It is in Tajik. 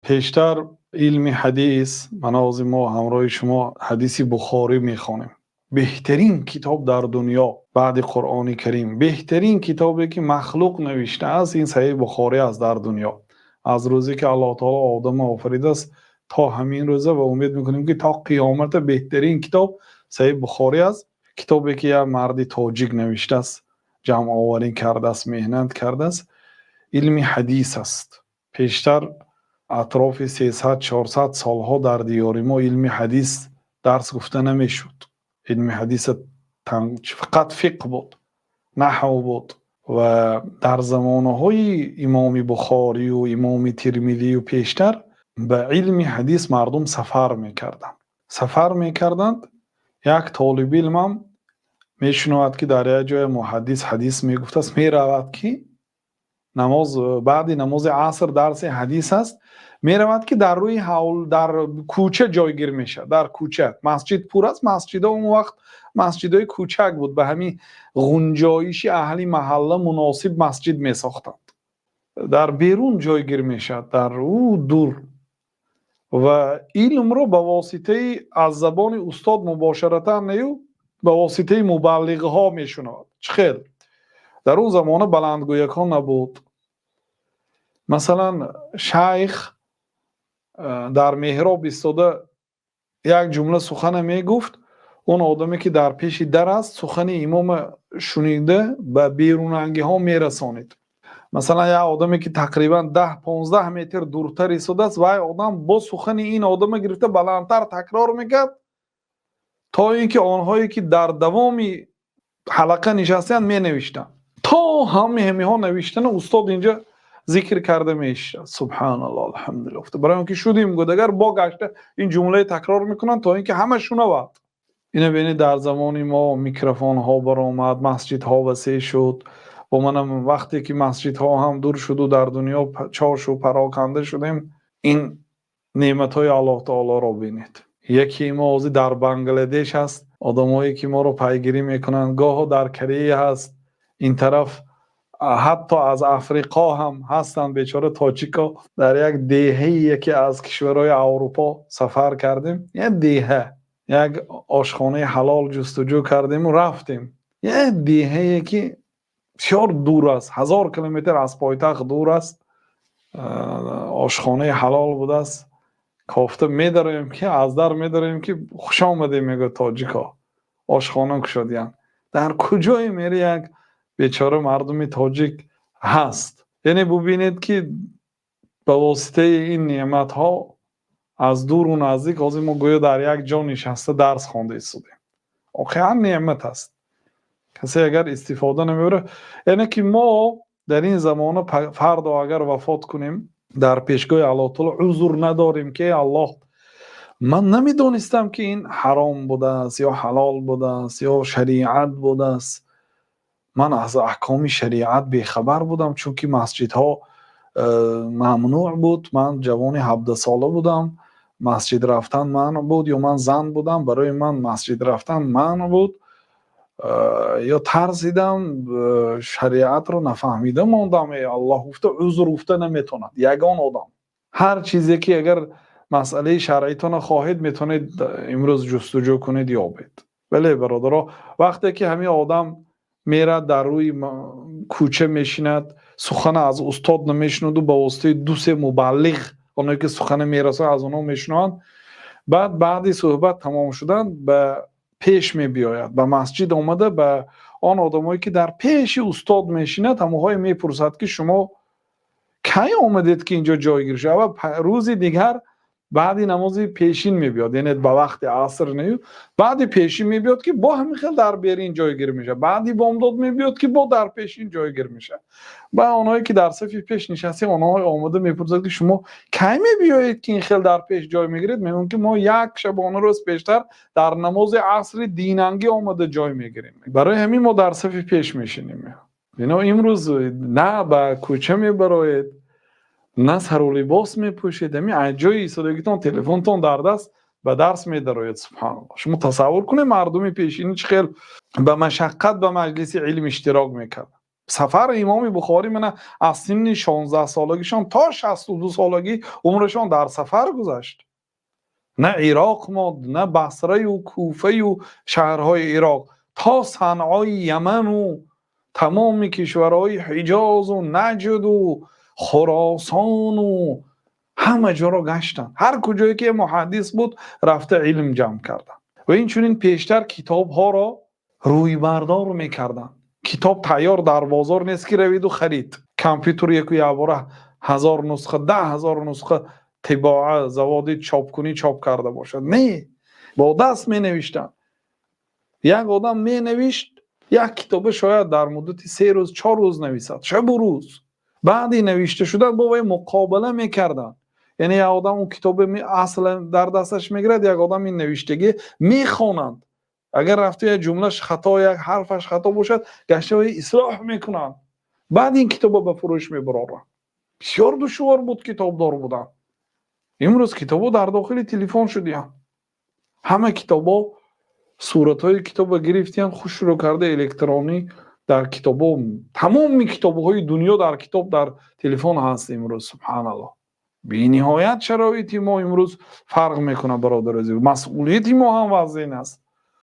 Пештар илми ҳадис, ман мо ҳамроҳи шумо ҳадиси Бухорӣ мехонем. Беҳтарин китоб дар дунё баъд аз Қуръони Карим, беҳтарин китобе ки махлуқ навиштааст, ин Саҳеҳи Бухорӣ аст дар дунё. Аз рӯзе ки Аллоҳи таъоло Одамро офаридааст то ҳамин рӯза ва умед мекунем ки то қиёмат беҳтарин китоб Саҳеҳи Бухорӣ аст. Китобе ки як марди тоҷик навиштааст, ҷамъоварӣ кардааст, меҳнат кардааст, илми ҳадис аст. Пештар атрофи 300, 400 солҳо дар диёри мо илми ҳадис дарс гуфта намешуд. Илми ҳадис фақат фиқҳ буд, наҳв буд ва дар замонаҳои Имом Бухорӣ ва Имом Термизӣ ва пештар ба илми ҳадис мардум сафар мекарданд. Сафар мекарданд, як толибилм ҳам мешунавад ки дар як ҷой муҳаддис ҳадис мегуфт аст, меравад ки намоз, баъд намози аср дарси ҳадис аст, меравад ки дар рӯи ҳавл, дар кӯча ҷойгир мешавад, дар кӯча. Масҷид пур аст, масҷидҳо он вақт масҷидҳои хурд буд, ба ҳамин гунҷоиши аҳли маҳалла мувофиқ масҷид месохтанд. Дар берун ҷойгир мешавад, дар он дур, ва илмро ба воситаи аз забони устод мубоширатан не, ба воситаи мубаллиғҳо мешунавад. Чӣ хел? Дар он замона баландгӯякҳо набуд. Масалан, шайх дар меҳроб истода як ҷумла сухан мегуфт, он одаме ки дар пеши дар аст, сухани имомро шунида ба берунангиҳо мерасонид. Масалан, як одаме ки тақрибан 10, 15 метр дуртар истодааст, вай одам бо сухани ин одамро гирифта баландтар такрор мекард, то инки онҳое ки дар давоми ҳалқа нишастаанд менавиштанд. То ҳама ҳаминҳо навиштанд, устод инҷо зикр карда мешавад. Субҳоналлоҳ, алҳамдулиллоҳ. Барои инки шудем гуфт агар бо гашта ин ҷумла такрор мекунанд то инки ҳама шунавад. Инро бубинед, дар замони мо микрофонҳо баромад, масҷидҳо васеъ шуд ва манам вақте ки масҷидҳо ҳам дур шуд ва дар дунё чош ва пароканда шудем, ин неъматҳои Аллоҳи таъолоро бубинед. Яке мо ҳозир дар Бангладеш ҳаст, одамҳое ки моро пайгирӣ мекунанд, гоҳе дар Корея ҳаст, ин тараф ҳатто аз Африқо ҳам ҳастанд бечора тоҷикҳо. Дар як деҳаи яке аз кишварҳои Аврупо сафар кардем, як деҳа, як ошхонаи ҳалол ҷустуҷӯ кардем ва рафтем. Як деҳае ки бисёр дур аст, 1000 километр аз пойтахт дур аст, ошхонаи ҳалол будааст. Кофта медароем ки аз дар медароем ки хуш омадед мегӯяд тоҷикҳо. Ошхона кушодиянд. Дар куҷое мерӣ, як бечора мардуми тоҷик ҳаст. Яъне бубинед ки ба воситаи ин неъматҳо аз дуру наздик ҳозир мо гӯё дар як ҷо нишаста дарс хонда истодем. Воқеан неъмат аст. Касе агар истифода намебарад, яъне ки мо дар ин замона фардо агар вафот кунем, дар пешгоҳи Аллоҳи таъоло узр надорем ки Аллоҳ, ман намедонистам ки ин ҳаром будааст ё ҳалол будааст ё шариат будааст. Ман аз аҳкоми шариат бехабар будам, чунки масҷидҳо мамнӯъ буд. Ман ҷавони 17-сола будам, масҷид рафтан манъ буд, ё ман зан будам, барои ман масҷид рафтан манъ буд, ё тарсидам, шариатро нафаҳмида мондам, эй Аллоҳ гуфта узр гуфта наметавонад ягон одам. Ҳар чизе ки агар масъалаи шаръитонро хоҳед, метавонед имрӯз ҷустуҷӯ кунед, ёбед. Бале, бародаро, вақте ки ҳамин одам меравад, дар рӯи кӯча мешинад, сухан аз устод намешунавад, ба воситаи ду се мубаллиғ, онҳое ки сухан мерасонанд, аз онҳо мешунаванд. Баъд баъди суҳбат тамом шудан ба пеш мебиёяд, ба масҷид омада, ба он одамое ки дар пеши устод мешинад, ҳамонҳое мепурсад ки шумо кай омадед ки инҷо ҷойгир шуд? Ва рӯзи дигар баъди намози пешин мебиёд, яъне ба вақти аср не, баъди пешин мебиёд ки бо ҳамин хел дар берин ҷойгир мешавад. Баъди бомдод мебиёд ки бо дар пешин ҷойгир мешавад. Баъд онҳое ки дар сафи пеш нишастем, онҳо омода мепурсад ки шумо кай мебиёед ки ин хел дар пеш ҷой мегиред? Мегӯям ки мо як шабонарӯз пештар дар намози асри динангӣ омада ҷой мегирем, барои ҳамин мо дар сафи пеш мешинем. Ино имрӯз на ба кӯча мебароед, на сару либос мепӯшед, ҳамин аз ҷои истодагитон телефонтон дар даст ба дарс медароед. Субҳаналлоҳ, шумо тасаввур кунед, мардуми пешини чӣ хел ба машаққат ба маҷлиси илм иштирок мекарданд. Сафар Имоми Бухорӣ мана аз синни 16 солагишон то 62 солагӣ умрашон дар сафар гузашт. На Ироқ монд, на Басраю Куфаю шаҳрҳои Ироқ, то Санъои Яману тамоми кишварҳои Ҳиҷозу Наҷду Хуросону ҳама ҷоро гаштанд. Ҳар куҷое ки муҳаддис буд, рафта илм ҷамъ карданд. Ва инчунин пештар китобҳоро рӯйбардор мекарданд. Китоб тайёр дар бозор нест, ки равиду харид. Компютер яку якбора 1000 нусха, 10 000 нусха тибоа, заводи чопкунӣ чоп карда бошад. Не, бо даст менавиштанд. Як одам менавишт, як китоба шояд дар муддати 3 рӯз, 4 рӯз нависад, шабу рӯз. Баъди навишта шудан бо вай муқобала мекарданд. Яъне як одам он китоби асла дар дасташ мегирад, як одам ин навиштагӣ мехонанд. Агар рафта як ҷумлаш хато, як ҳарфаш хато бошад, гашта вай ислоҳ мекунанд. Баъд ин китоба ба фурӯш мебароранд. Бисёр душвор буд китобдор будан. Имрӯз китобҳо дар дохили телефон шудиянд. Ҳама китобҳо, суратҳои китоба гирифтиянд, хушрӯ карда, электронӣ дар китобҳо. Тамоми китобҳои дунё дар китоб, дар телефон ҳаст имрӯз. Субҳаналлоҳ, бениҳоят шароити мо имрӯз фарқ мекунад, бародари азиз. Масъулияти мо ҳам вазин аст.